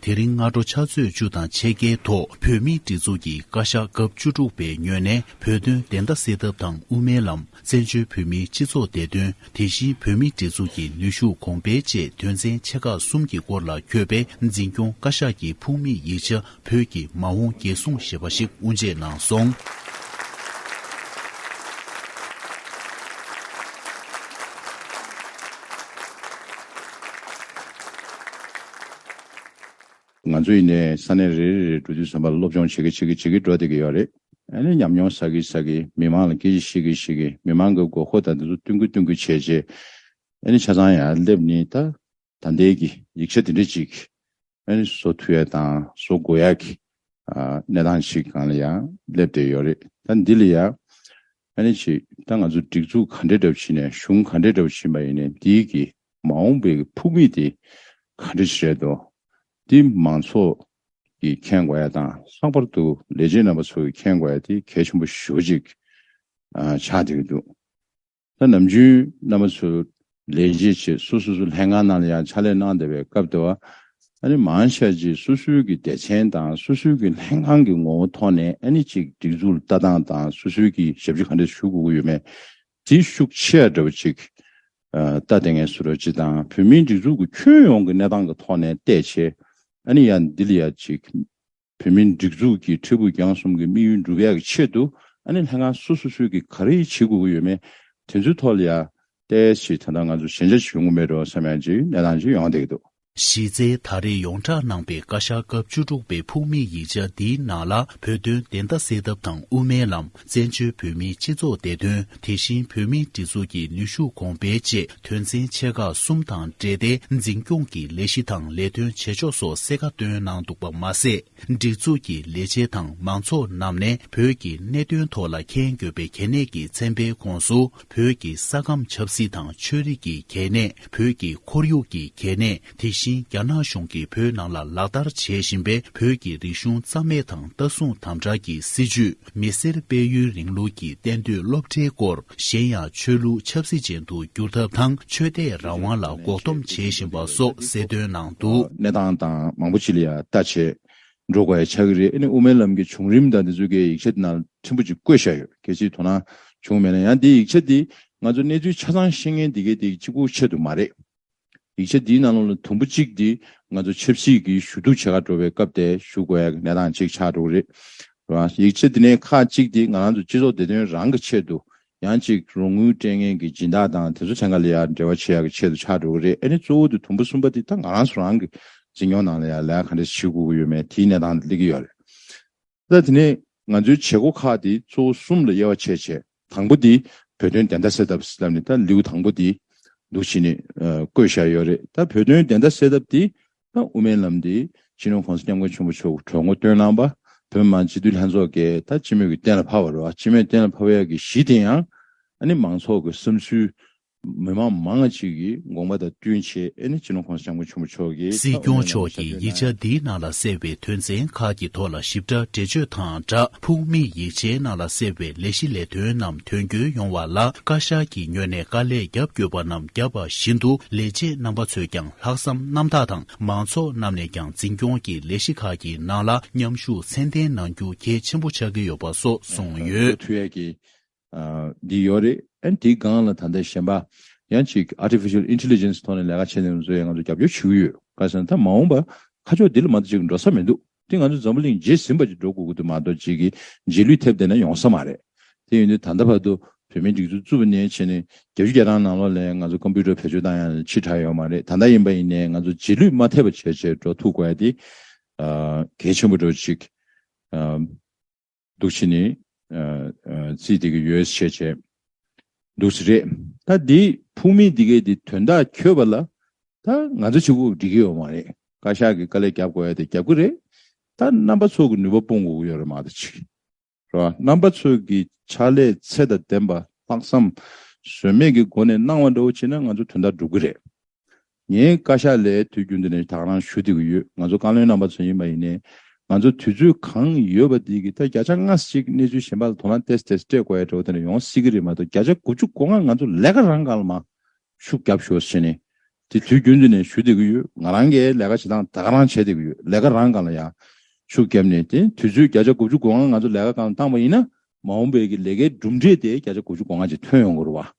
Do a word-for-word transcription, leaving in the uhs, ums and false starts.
དེ་རིང་སྔ་དྲོ་ཕྱག་ཚོད་བཅུ་དང་ཕྱེད་ཀའི་ཐོག་བོད་མིའི་སྒྲིག་འཛུགས་ཀྱི་བཀའ་ཤག་སྐབས་བཅུ་དྲུག་པའི་ངོས་ནས་བོད་དོན་བདེན་མཐའ་གསལ་ཐབས་དང་དབུ་མའི་ལམ། བཙན་བྱོལ་བོད་མིའི་སྤྱི་ཚོགས་བདེ་དོན། དེ་བཞིན་བོད་མིའི་སྒྲིག་འཛུགས་ཀྱི་ནུས་ཤུགས་གོང་འཕེལ་བཅས་དོན་ཚན་ཆེ་ཁག་གསུམ་གྱི་སྐོར་ལ་འཁོད་པའི་འཛིན་སྐྱོང་བཀའ་ཤག་གི་ཕུགས་དམིགས་ཡིག་ཆ་བོད་ཀྱི་མ་འོངས་རྒྱལ་སྲུང་ཞེས་པ་ཞིག་དབུ་འབྱེད་གནང་སོང་། ང་ཚོ་ཡིན་ནའི་ས་གནས་རེ་རེ་རེ་འགྲོ་དུས་ཙམ་པ་ལ་སློབ་སྦྱོང་བྱེད་ཀྱི་བྱེད་ཀྱི་བྱེད་ཀྱི་འགྲོ་བསྡད་ཀྱི་ཡོད་རེད། ཨ་ནི་ཉམས་མྱོང་བསགས་ཀྱི་བསགས་ཀྱི། མི་མང་ལ་སྐད་ཆ་བཤད་ཀྱི་བཤད་ཀྱི། མི་མང་གི་དགོས་མཁོ་དང་དེ་ཚོ་བསྟུན་གྱི་བསྟུན་གྱི་བྱས་རྗེས། ཨ་ནི་ཆ་ཚང་ཡར་སླེབས་ནས་ད་ད་ལྟའི་གི་ཡིག་ཆ་དེ་འདྲ་ཅིག་ཨ་ནི་བཟོ་ཐུབ་ཡ་དང་བཟོ་དགོས་ཡ་གི་ཨ་གནས་སྟངས་ཤིག་སྒང་ལ་ཡང་སླེབས་བསྡད་ཡོད་རེད། ད་འདི་ལ་ཡང་ཨ་ནི་ཅིག་ད་ང་ཚོ་སྒྲིག་འཛུགས་ག་འདྲའི་འདྲ་པོ་བྱས་ནས། གཞུང་ག་འདྲའི་འདྲ་པོ་བྱས་པ་ཡིན་ནའི། འདིའི་གི་མ་འོངས་པའི་ཕུགས་དམིགས་དེ་ག་འདྲ་ཞིག་རེད་འདུག་འདི་མང་ཚོགས་ཀྱིས་མཁྱེན་དགོས་ཡ་དང་། ལྷག་པར་དུ་ལས་བྱེད་རྣམ་པ་ཚོ་གིས་མཁྱེན་དགོས་ཡ་དེ་གལ་ཆེན་པོ་ཞེ་པོ་ཅིག་ཨ་ཆགས་བསྡད་ཀྱི་འདུག་ད་ནམ་རྒྱུན་རྣམ་པ་ཚོ་ལས་བྱེད་བྱས། སོ་སོ་སོ་ལྷན་ཁང་ནང་ལ་ཡང་ཕྱག་ལས་གནང་བསྡད་པའི་སྐབས་དེ་བ། ཨ་ནི་མང་ཆེ་ཅིག་སོ་སོའི་གི་སྡེ་ཚན་དང་སོ་སོའི་གི་ལྷན་ཁང་གི་ངོ་བོ་ཐོག་ནས་ཨ་ནི་ཅིག་སྒྲིག་འཛུགས་ལ་ལྟ་སྟངས་དང་སོ་སོའི་གི་ཞབས་ཕྱི་ག་འདྲ་ཞུ་དགོས་ཀྱི་ཡོད་མེད་དེ་ཤུགས་ཆེ་བ་འདྲ་བོ་ཅིག་ཨ་ལྟ་བསྡད་མཁན་བཟོ་འདྲ་ཅིག་དང་། བོད་མིའི་སྒྲིག་འཛུགས་ཀྱི་ཁྱོན་ཡོངས་ཀྱི་གནས་སྟངས་ཀྱི་ཐོག་ནས་བལྟས་བྱས། ཨ་ནི་ཡང་འདི་ལ་ཡ་ཅིག་བོད་མིའི་སྒྲིག་འཛུགས་ཀྱི་འཕྲལ་ཕུགས་རྒྱང་གསུམ་གྱི་དམིགས་ཡུལ་འགྲུབ་ཡག་གི་ཆེད་དུ། ཨ་ནི་ལྷན་ཁང་སོ་སོ་སོའི་གི་ག་རེ་བྱེད་དགོས་ཀྱི་ཡོད་མེད་དེ་ཚོའི་ཐོག་ལ་ཡ་ཏོག་ཙམ་ད་ལྟ་ང་ཚོ་ཞན་ཆ་ཞིག་ཡོང་གི་མེད་འགྲོ་བསམ་ཡག་ཅིག་གནས་སྟངས་ཅིག་ཡོང་བསྡད་ཀྱི་འདུག་གཞི་རྩའི་ད་རེས་ཡོངས་བསྒྲགས་གནང་པའི་བཀའ་ཤག་སྐབས་བཅུ་དྲུག་པའི་ཕུགས་དམིགས་ཡིག་ཆ་འདིའི་ནང་ལ། བོད་དོན་བདེན་མཐའ་གསལ་ཐབས་དང་དབུ་མའི་ལམ། བཙན་བྱོལ་བོད་མིའི་སྤྱི་ཚོགས་བདེ་དོན། དེ་བཞིན་བོད་མིའི་སྒྲིག་འཛུགས་ཀྱི་ནུས་ཤུགས་གོང་འཕེལ་བཅས་དོན་ཚན་ཆེ་ཁག་གསུམ་དང་འབྲེལ་ཏེ། འཛིན་སྐྱོང་གི་ལས་གཞི་དང་ལས་དོན་བྱེད་ཕྱོགས་སོགས་གསལ་ཁ་བཏོན་གནང་འདུག་པ་མ་ཟད། སྒྲིག་འཛུགས་ཀྱི་ལས་བྱེད་དང་མང་ཚོགས་རྣམས་ནས་བོད་ཀྱི་གནད་དོན་ཐོག་ལ་མཁྱེན་དགོས་པའི་གལ་གནད་ཀྱི་ཚན་པའི་ཁོངས་སུ། བོད་ཀྱི་ས་ཁམས་ཆབ་སྲིད་དང་ཆོས་རིག་གི་གལ་གནད། བོད་ཀྱི་ཁོར་ཡུག་གི་གལ་གནད། དེ་བཞིན་རྒྱ་ནག་གཞུང་གིས་བོད་ནང་ལ་ལག་བསྟར་བྱེད་བཞིན་པའི་བོད་ཀྱི་རིག་གཞུང་རྩ་མེད་དང་ལྟ་སྲུང་དམ་དྲག་གི་སྲིད་བྱུས། མི་སེར་སྤེལ་ཡུལ་རིང་ལུགས་ཀྱི་གཏན་སྡོད་སློབ་གྲྭའི་སྐོར། གཞན་ཡང་ཆོས་ལུགས་ཆབ་སྲིད་ཅན་དུ་བསྒྱུར་ཐབས་དང་། ཆོས་དད་རང་དབང་ལ་འགོག་སྡོམ་བྱེད་བཞིན་པ་སོགས་གསལ་སྟོན་གནང་འདུག་གནས་སྟངས་དང་མང་པོ་ཅིག་ལ་ཡང་ལྟ་བྱས་འགྲོ་དགོས་ཡ་ཆགས་ཀྱི་རེད། ཨ་ནི་དབུ་མའི་ལམ་གྱི་བྱུང་རིམ་དང་དེ་ཚོ་གའི་ཡིག་ཆ་དེ་ནང་ཕྲན་བུ་ཅིག་བཀོད་བཞག་ཡོད། གལ་སྲིད་དོ་སྣང་བྱུང་མེད་ན། ཡང་དེའི་ཡིག་ཆ་དེ་ང་ཚོ་གནས་ཚུལ་ཆ་ཚང་ཤེས་མཁན་དེ་གའི་དེ་གཅིག་པུ་ཆེད་དུ་མ་རེད། ཡིག་ཆ་འདིའི་ནང་ལོགས་ལ་དུམ་བུ་གཅིག་འདི་ང་ཚོ་ཆབ་སྲིད་ཀྱི་ཞུ་གཏུག་བྱེད་ག་འགྲོ་བའི་སྐབས་དེ་ཞུ་དགོས་ཡ་གི་གནས་སྟངས་གཅིག་ཆགས་འགྲོ་གི་རེད། རེད་བ། ཡིག་ཆ་འདི་ནས་ཁག་གཅིག་འདི་ང་རང་ཚོ་སྤྱི་ཚོགས་བདེ་དོན་རང་གི་ཆེད་དུ། ཡང་གཅིག་རོགས་དངུལ་སྤྲད་མཁན་གྱི་སྦྱིན་བདག་དང་དེ་ཚོ་ཚང་ག་ལ་ཡ་འབྲེལ་བ་བྱེད་ཡ་གི་ཆེད་དུ་ཆགས་འགྲོ་གི་རེད། ཨ་ནི་གཙོ་བོ་དེ་དུམ་བུ་གསུམ་པ་དེ་ད་ང་རང་ཚོ་རང་གི་འཛིན་སྐྱོང་ནང་ལ་ཡ་ལས་ཀ་ག་འདྲ་ཞིག་བྱེད་དགོས་ཀྱི་ཡོད་མེད་དེའི་གནས་སྟངས་དེ་སླེབས་ཀྱི་ཡོད་རེད། ད་དེ་ནས་ང་ཚོའི་བྱེད་སྒོ་ཁག་དེ་གཙོ་བོ་གསུམ་ལ་དབྱེ་བ་ཕྱེ་བྱས། དང་པོ་དེ་བོད་དོན་བདེན་མཐའ་གསལ་ཐབས་ལབ་ནས་ད་ལེའུ་དང་པོ་དེ་འདུག་བྱས་ནས་ཨ་བཀོད་བཞག་ཡོད་རེད། ད་བོད་དོན་བདེན་མཐའ་གསལ་ཐབས་དེ་ད་དབུ་མའི་ལམ་དེ་སྤྱི་ནོར་གོང་ས་སྐྱབས་མགོན་ཆེན་པོ་མཆོག་གིས་གྲོས་འགོ་བཏོན་གནང་པ། བོད་མི་མང་སྤྱི་འཐུས་ལྷན་ཚོགས་ཀྱིས་ད་སྤྱི་མོས་ཀྱིས་གཏན་ལ་ཕབ་པ་རེད་བ། སྤྱི་མོས་གཏན་ལ་ཕབ་ཡག་གི་གཞི་དེ་ཡང་ཨ་ནི་མང་ཚོགས་ཀྱི་བསམ་ཚུལ། མི་མང་མང་ང་ཅིག་གི་དགོངས་པ་དང་བསྟུན་བྱས། ཨ་ནི་སྤྱི་ནོར་གོང་ས་སྐྱབས་མགོན་ཆེན་པོ་མཆོག་གིས་སྲིད་སྐྱོང་མཆོག་གིས་ཡིག་ཆ་འདིའི་ནང་ལ་གསལ་བའི་དོན་ཚན་ཁག་གི་ཐོག་ལ་ཞིབ་ཕྲ་འགྲེལ་བརྗོད་དང་སྦྲགས། ཕུགས་དམིགས་ཡིག་ཆའི་ནང་ལ་གསལ་བའི་ལས་གཞི་ལས་དོན་རྣམས་དོན་འཁྱོལ་ཡོང་བ་ལ་བཀའ་ཤག་གི་ངོས་ནས་དཀའ་ལས་རྒྱབ་དགོས་པ་རྣམས་བརྒྱབ་པ་བཞིན་དུ། ལས་བྱེད་རྣམ་པ་ཚོས་ཀྱང་ལྷག་བསམ་རྣམ་དག་དང་། མང་ཚོགས་རྣམས་ནས་ཀྱང་འཛིན་སྐྱོང་གི་ལས་གཞི་ཁག་གི་ནང་ལ་མཉམ་ཞུགས་མཚན་ལྡན་གནང་རྒྱུ་གལ་ཆེན་པོ་ཆགས་ཀྱི་ཡོད་པ་སོགས་གསུངས་ཡོད། ཐུབ་ཡས་ཀྱི་ཨ་འདི་ཡོད་རེད། ཨ་ནི་དེའི་སྒང་ལ་ད་ལྟ་གཞན་པ་ཡང་ཅིག་artificial intelligence་ཐོག་ནས་ལས་ཀ་བྱེད་མཁན་ཚོ་ཡང་ང་ཚོ་རྒྱབ་སྐྱོར་ཞུ་གི་ཡོད། ག་ཟེར་ན་ད་མ་འོངས་པ་ཁ་ཕྱོགས་འདི་ལ་མ་གཏོགས་ཅིག་འགྲོ་ས་མི་འདུག་དེ་ང་ཚོ་འཛམ་བུ་གླིང་རྗེས་ཟིན་པ་ཅིག་འགྲོ་དགོས་ཀྱི་འདུག་མ་གཏོགས་ཅིག་གི་རྗེས་ལུས་ཐེབས་བསྡད་ན་ཡོང་ས་མ་རེད། དེ་ཡིན་དུས་ད་ལྟ་བར་དུ་བོད་མིའི་སྒྲིག་འཛུགས་བཙུགས་པ་ནས་བྱས་ནས་བརྒྱད་ཅུ་གྱ་གྲངས་ནང་ལོགས་ལ་ང་ཚོ་ཀམ་པུ་ཊར་བེད་སྤྱོད་བཏང་ཡག་ལ་ཕྱི་དྲགས་ཡོད་མ་རེད། ད་ལྟ་ཡིན་པ་ཡིན་ནའི་ང་ཚོ་རྗེས་ལུས་མ་ཐེབས་པ་བྱས་བྱས་འགྲོ་ཐུབ་དགོས་ཡ་དེ་ཨ་གལ་ཆེན་པོ་འདྲ་ཅིག་ཨ། འདུག་བྱས་ནས་ཨ་ཨ་རྩིས་དེ་གི་ཡོད་བྱས་བྱས་འདུག་སེ་རེད། ད་འདི་ཕུགས་དམིགས་འདི་གའི་འདི་དོན་དག་འཁྱོལ་བ་ལ་ད་ང་ཚོ་གཅིག་པུ་འགྲིག་གི་ཡོད་མ་རེད། བཀའ་ཤག་གིས་དཀའ་ལས་རྒྱབ་དགོས་ཡ་དེ་རྒྱབ་གི་རེད། ད་རྣམ་པ་ཚོ་གི་ནུས་པ་སྤུངས་དགོས་ཀྱི་ཡོད་རེད་མ་གཏོགས་ཅིག་རེད་བ། རྣམ་པ་ཚོ་གི་ཕྱག་ལས་ཚད་དང་ལྡན་པ་ལྷག་བསམ་ཟོལ་མེད་ཀྱི་སྒོ་ནས་གནང་བ་འདྲ་བོ་བྱས་ན་ང་ཚོ་དོན་དག་འགྲུབ་ཀྱི་རེད། ངའི་བཀའ་ཤག་ལ་དུས་རྒྱུན་དུ་ནས་ད་ག་རང་ཞུ་བསྡད་ཀྱི་ཡོད། ང་ཚོ་བཀའ་བློན་རྣམ་པ་ཚོ་ཡིན་པ་ཡིན་ནའི་ང་ཚོ་དུས་ཚོད་གང་ཡོད་པ་དེ་གི་ད་བརྒྱ་ཆ་ལྔ་ཅིག་གནས་ཚུལ་གཞན་པ་ལ་དོ་སྣང་ཏོག་ཙམ་ཏོག་ཙམ་སྤྲད་དགོས་ཡ་འདྲ་བོ་དེ་འདྲ་ཡོང་སྲིད་ཀྱི་རེད་མ་གཏོགས་བརྒྱ་ཆ་དགུ་བཅུ་གོ་ལྔ་ང་ཚོ་ལས་ཀ་རང་སྒང་ལ་མར་ཤུགས་རྒྱབ་ཤོག་ཟེར་ནས་ དེ་དུས་རྒྱུན་དུ་ནས་ཞུ་བསྡད་ཀྱི་ཡོད། ང་རང་གིས་ལས་ཀ་བྱེད་སྟངས་ད་ག་རང་བྱས་བསྡད་ཀྱི་ཡོད། ལས་ཀ་རང་སྒང་ལ་ཡང་ཤུགས་བརྒྱབ་ནས་དེ་དུས་ཚོད་བརྒྱ་ཆ་དགུ་བཅུ་གོ་ལྔ་ང་ཚོ་ལས་ཀ་སྒང་ལ་བཏང་པ་ཡིན་ན། མ་འོངས་པའི་གི་ལས་ཀའི་གྲུབ་འབྲས་དེ་བརྒྱ་ཆ་དགུ་བཅུ་གོ་ལྔ་ཅིག་ཐོན་ཡོང་གི་རེད་བ།